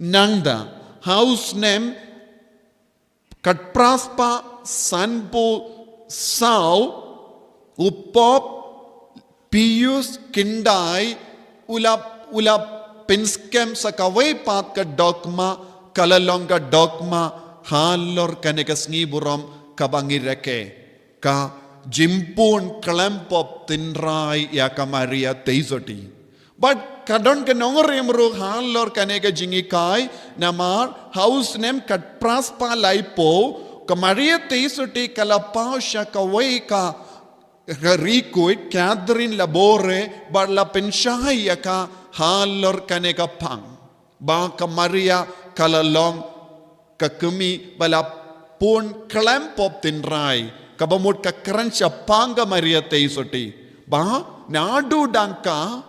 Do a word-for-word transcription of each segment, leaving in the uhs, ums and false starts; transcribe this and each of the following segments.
Nangta, ha u snem khatphra spah sanphew saw, u Pope Pius khyndai u la, u la pynskhem sa kawei pat ka dogma, ka la long ka dogma halor kane ka sngi burom kaba ngi rakhe, ka jingpynkylla pop tynrai ïa ka Maria Theisotti. Bad ka don ka nongrim ruh halor kane ka jinghikai, namar ha u snem khatphra spah laiphew, ka Maria Theisotti ka la paw sha kawei ka, ka riewkhuid, Catherine Laboure, bad la pynshai ïa ka halor kane ka phang ba ka Maria ka la long ka kmie ba la pynkylla pop tynrai, kaba mut ka kren shaphang ka Maria Theisotti. Ba naduh dang ka,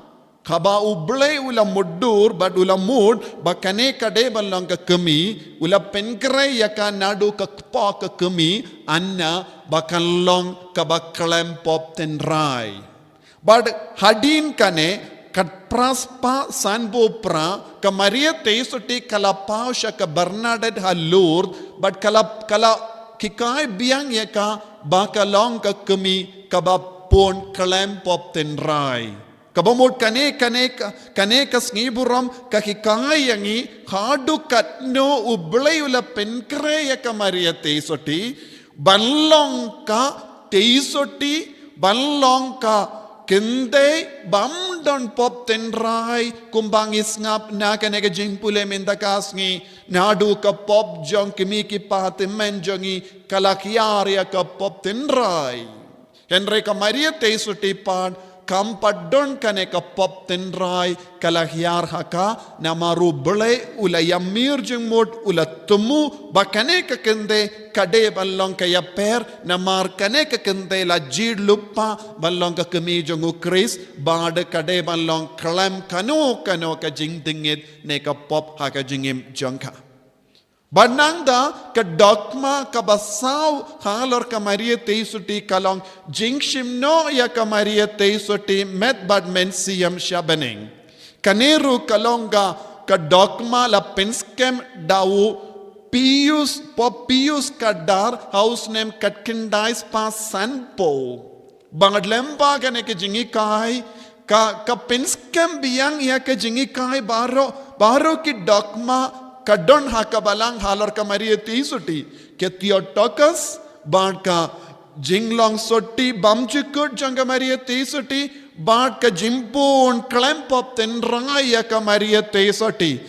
kaba U Blei u la mutdur bad u la mut ba kane ka dei ban long ka kmie, u la pynkhreh ïa ka naduh ka kpoh ka kmie, hynda ba kan long kaba kylla pop tynrai. Bad hadien kane, khatphra spah sanphew phra, ka Maria Theisotti ka la paw sha ka Bernadette ha Lourdes, bad ka la, ka la hikai biang ïa ka ba ka long ka kmie kaba pynkylla pop tynrai. Kaba mut kane, kane ka, kane ka sngi burom ka hikai ïa ngi haduh katno U Blei u la pynkhreh ïa ka Maria Theisotti ban long ka Theisotti, ban long ka kynthei bym don pop tynrai, kumba ngi sngap na kane ka jingpule mynta ka sngi, naduh ka pop jong ki kmie ki kpa tymmen jong ngi ka la hiar ïa ka pop tynrai. Hynrei ka Maria Theisotti pat kam pat don kane ka pop tynrai ka la hiar ha ka, namar U Blei u la ïamir jingmut, u la thmu ba kane ka kynthei ka dei ban long ka ïapher, namar kane ka kynthei la jied lypa ban long ka kmie jong U Khrist, bad ka dei ban long khlem kano kano ka jingdngit ne ka pop ha ka jingim jong ka. Bad nangta ka dogma kaba saw halor ka Maria Theisotti ka long jingshim noh ïa ka Maria Theisotti met bad mynsiem sha bneng. Kane ruh ka long ka, ka dogma la pynskhem da u Pius, Pope Pius khatdar ha u snem khatkhyndai spah sanphew. Bad lyngba kane ka jinghikai, ka, ka pynskhem biang ïa ka jinghikai baroh, baroh ki dogma ka don ha ka balang halor ka Maria Theisotti, ka Theotokos, bad ka jinglong sotti bymjukut jong ka Maria Theisotti, bad ka jingpynkylla pop tynrai ïa ka Maria Theisotti.